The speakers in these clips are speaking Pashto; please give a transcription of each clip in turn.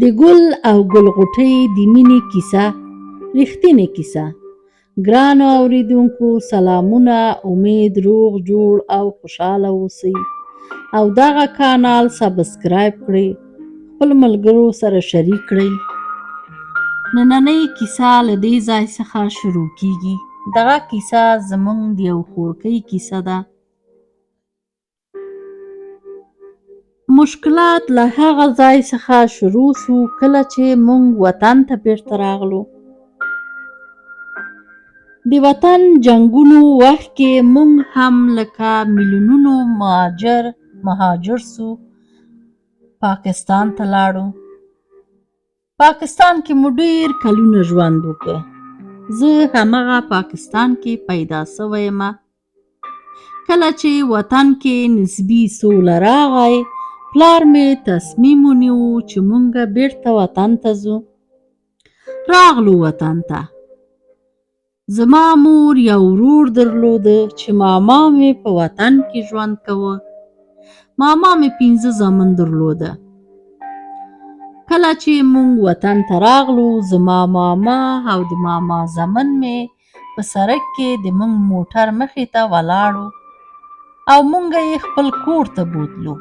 د ګل او ګل غوټۍ د مینې کیسه، رښتینې کیسه. ګرانو اوریدونکو سلامونه، امید روغ جوړ او خوشحاله اوسئ او دغه کانال سبسکرایب کړئ، خپل ملګرو سره شریک کړئ. نننۍ کیسه له دې ځای څخه شروع کیږي. دغه کیسه زموږ د یو خورکۍ کیسه ده. مشکلات له هغه ځای څخه شروع سو کله چې موږ وطن ته بیرته راغلو. د وطن جنګونو وخت کې موږ هم لکه میلیونونو مهاجر سو، پاکستان ته لاړو. پاکستان کې مو ډېر کلونه ژوند وکړ. زه همغه پاکستان کې پیدا سوی یم. کله چې وطن کې نسبي سوله راغی، پلار مې تصمیم ونیو چې مونږ بیرته وطن ته ځو. راغلو وطن ته. زما مور یو ورور درلوده چې ماما مې په وطن کې ژوند کوه. ماما مې 5 زامن درلوده. کله چې مونږ وطن ته راغلو، زما ماما او د ماما زامن مې په سړک کې د مونږ موټر مخې ته ولاړو او مونږ یې خپل کور ته بوتلو.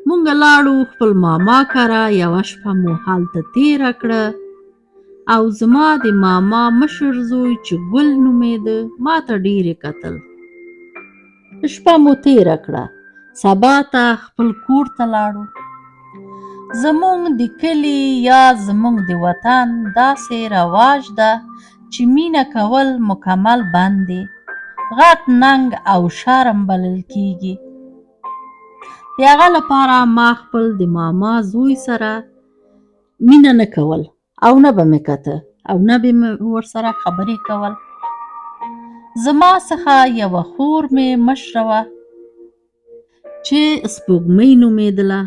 مونږ لاړو خپل ماما کره، یوه شپه مو هلته تېره کړه او زما د ماما مشر زوی چې ګل نومېده ما ته ډېر یې کتل. شپه مو تېره کړه، سبا ته خپل کور ته لاړو. زموږ د کلي یا زموږ د وطن داسې رواج ده چې مینه کول مکمل بند دی، غټ ننګ او شرم بلل کیږي. د هغه لپاره ما خپل د ماما زوی سره مینه نه کول او نه به مې کته او نه به مې ورسره خبرې کول. زما څخه یوه خور مې مشره وه چې سپوږمۍ نومېدله.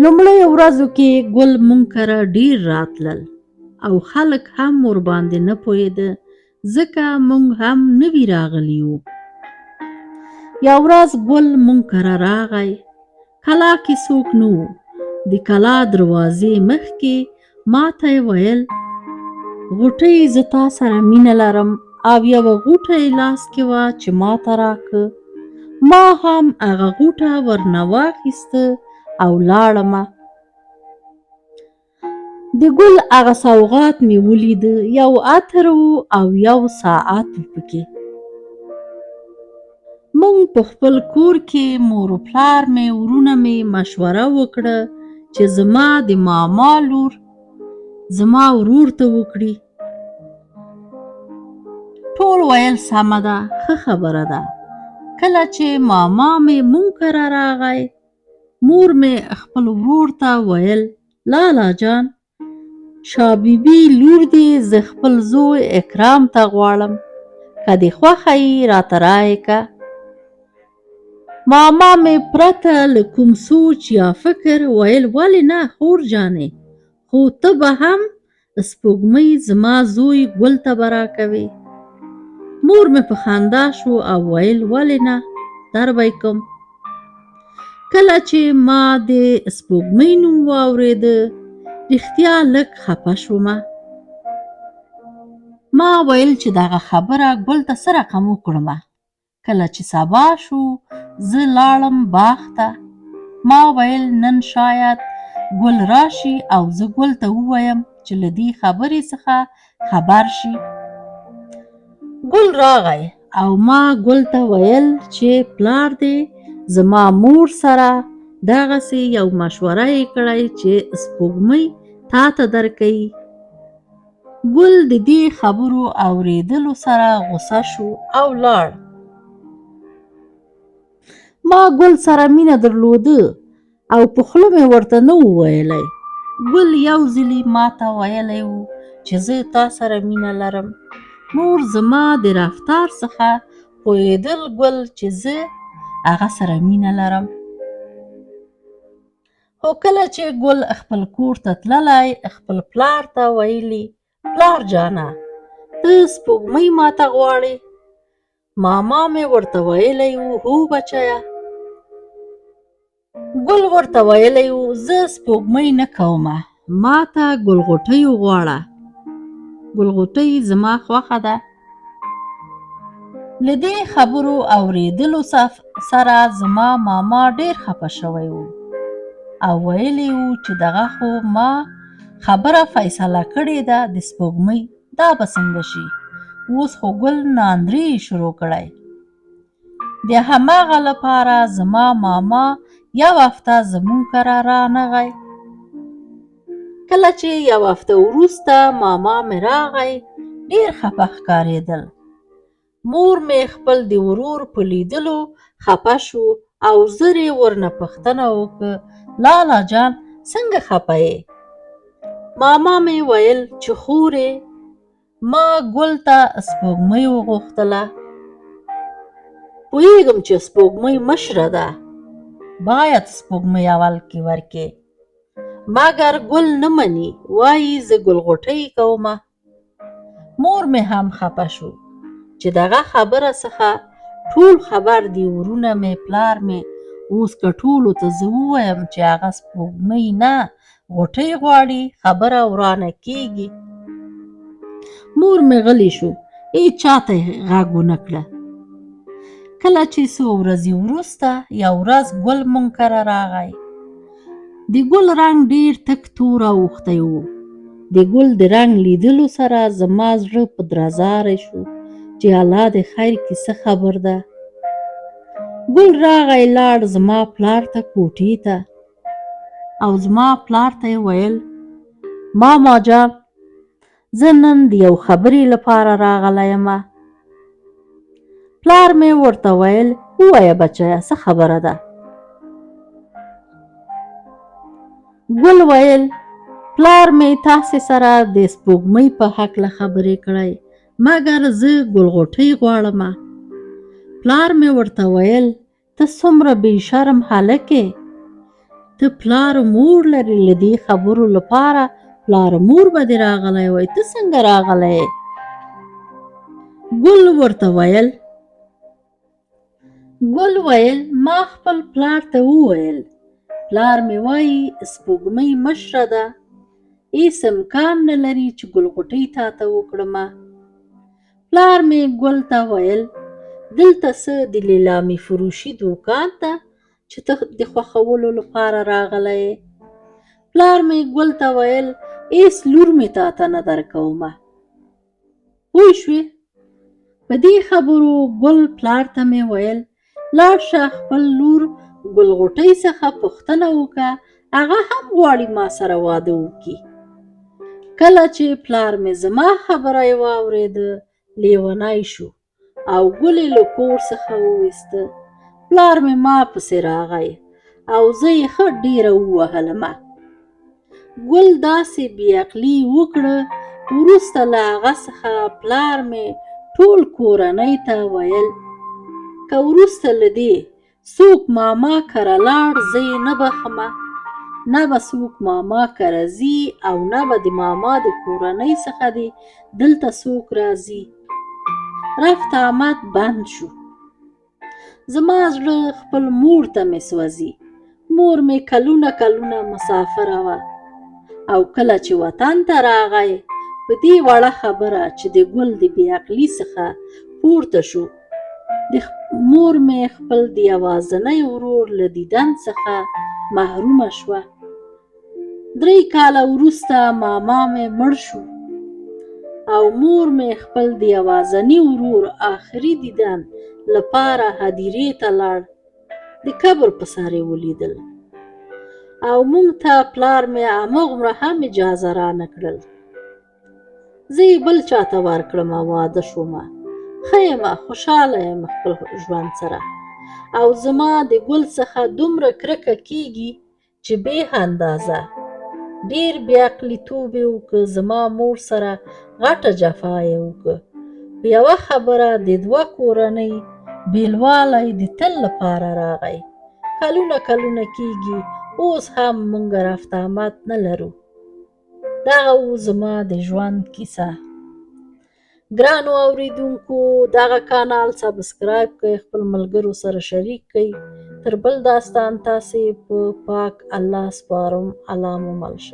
لومړیو ورځو کې ګل مونږ کره ډېر راتلل او خلک هم ورباندې نه پوهېده، ځکه مونږ هم نوي راغلي وو. یو ورځ ګل مونږ کره راغی. کلا کې څوک نه وو. د کلا دروازې مخکې ما ته یې ویل، غوټۍ زه تا سره مینه لرم، او یوه غوټه یې لاس کې وه چې ما ته راکړه. ما هم هغه غوټه ورنه واخیسته او لاړمه. د ګل هغه سوغات مې ولید، یو عطر و او یو ساعت و پکې. مونږ په خپل کور کې مور و پلار مې ورونه مې مشوره وکړه چې زما د ماما لور زما ورور ته وکړي. ټول ویل سمه ده، ښه خبره ده. کله چې ماما مې مونږ کره راغی، مور مې خپل ورور ته ویل، لالا جان، شاه بي بي لور دې زه خپل زوی اکرام ته غواړم، که دې خوښه یي راته رایې که. ماما مې پرته له کوم سوچ یا فکر ویل، ولې نه خور جانې، خو ته به هم سپوږمۍ زما زوی ګل ته به راکوې. مور مې په خندا شو او ویل، ولې نه، در به یې کوم. کله چې ما د سپوږمۍ نوم واورېده، رښتیا لږ خپه شومه. ما ویل چې دغه خبره ګل ته څه رقم وکړمه. کله چې سبا شو، زه لاړم باغ ته. ما ویل نن شاید ګل راشي او زه ګل ته ووایم چې له دې خبرې څخه خبر شي. ګل راغی او ما ګل ته ویل چې پلار دې زما مور سره دغسې یو مشوره یې کړی چې سپوږمۍ تا ته درکوي. ګل د دې خبرو اورېدلو سره غوسه شو او لاړ. ما ګل سره مینه درلوده او په خوله مې ورته نه وو ویلی. ګل یو ځلي ما ته ویلی و چې زه تا سره مینه لرم. نور زما د رفتار څخه پوهېدل ګل چې زه هغه سره مینه لرم. خو کله چې ګل خپل کور ته تللی، خپل پلار ته ویلي، پلار جانه، ته سپوږمۍ ما ته غواړې؟ ماما مې ورته ویلی و هو بچیه. ګل ورته ویلی و زه سپوږمۍ نه کومه، ماته ګل غوټۍ وغواړه، ګل غوټۍ زما خوښه ده. له دې خبرو اورېدلو سره زما ماما ډېر خفه شوی و او ویلی و چې دغه خو ما خبره فیصله کړې ده د سپوږمۍ، دا به څنګه شي، اوس خو ګل ناندرې شروع کړی. د هماغه لپاره زما ماما یو هفته زموږ کره رانغی. کله چې یو هفته وروسته ماما مې راغی، ډېر خفه ښکارېدل. مور مې خپل د ورور په لیدلو خفه شو او زر یې ورنه پوښتنه وکړه، لالا جان څنګه خفه یې؟ ماما مې ویل چې خورې ما ګل ته سپوږمۍ وغوښتله، پوهېږم چې سپوږمۍ مشره ده، باید سپوږمۍ اول کې ورکې، مګر ګل نه مني، وایي زه ګل غوټۍ کومه. مور مې هم خفه شو چې دغه خبره څخه ټول خبر دي، ورونه مې، پلار مې، اوس که ټولو ته زه ووایم چې هغه سپوږمۍ نه غوټۍ غواړي، خبره ورانه کېږي. مور مې غلې شو، هېچا ته یې غږ ونه کړه. کله چې څو ورځې وروسته یو ورځ ګل مونږ کره راغی. د ګل رنګ ډېر تک تور اوښتی و. د ګل د رنګ لیدلو سره زما زړه په درزاری شو چې الله دې خیر کړي، څه خبر ده. ګل راغی، لاړ زما پلار ته کوټې ته او زما پلار ته یې ویل، ماما جان زه نن د یو خبرې لپاره راغلی یم. پلار مې ورته ویل، ووایه بچیه څه خبره ده؟ ګل ویل، پلار مې تاسې سره د سپوږمۍ په هکله خبرې کړی، مګر زه ګل غوټۍ غواړم. پلار مې ورته ویل، ته څومره بې شرم هلک یې، ته پلار و مور لرې، له دې خبرو لپاره پلار و مور به دې راغلی وای، ته څنګه راغلی یې؟ ګل ورته ویل، ګل ویل ما خپل پلار ته وویل، پلار مې وایي سپوږمۍ مشره ده، هېڅ امکان نه لري چې ګل غوټۍ تا ته وکړمه. پلار مې ګل ته ویل، دلته څه د لیلامي فروشي دوکان ته چې ته د خوښولو لپاره راغلی یې؟ پلار مې ګل ته ویل، هېڅ لور مې تا ته نه درکومه، پوه شوې؟ په دې خبرو ګل پلار ته مې ویل، لاړ شه خپل لور ګل غوټۍ څخه پوښتنه وکړه، هغه هم غواړي ما سره واده وکړي. کله چې پلار مې زما خبره یې واورېده، لیونی شو او ګل یې له کور څخه وویسته. پلار مې ما پسې راغی او زه یې ښه ډېره ووهلمه. ګل داسې بې عقلي وکړه، وروسته له هغه څخه پلار مې ټول کورنۍ ته ویل، که وروسته له دې څوک ماما کره لاړ، زه یې نه بخښمه، نه به څوک ماما کره ځي او نه به د ماما د کورنۍ څخه دې دلته څوک راځي. رفت آمد بند شو. زما زړه خپل مور ته مې سوځي. مور مې کلونه کلونه مسافره وه او کله چې وطن ته راغی، په دې وړه خبره چې د ګل د بې عقلي څخه پورته شو، د مور مې خپل د یوازنی ورور له دیدن څخه محرومه شوه. 3 کاله وروسته ماما مې مړ شو او مور مې خپل د یوازني ورور آخري دیدن لپاره هدیرې ته لاړ، د قبر په سر یې ولیدل او مونږ ته پلار مې همغومره هم اجازه رانه کړل. زه یې بل چاته ورکړم او واده شومه. ښه یمه، خوشحاله یم خپل ژوند سره او زما د ګل څخه دومره کرکه کیږي چې بې اندازه. ډېر بې عقلیتوب یې وکړ، زما مور سره غټه جفا یې وکړه. په یوه خبره د دوه کورنۍ بېلوالی د تل لپاره راغی. کلونه کلونه کیږي اوس هم مونږ رفت آمد نه لرو. دغه و زما د ژوند کیسه. ګرانو اوریدونکو، دغه کانال سبسکرایب کړئ، خپل ملګرو سره شریک کړئ. تر بل داستان تاسې په پاک الله سپارم. الله مو مل شه.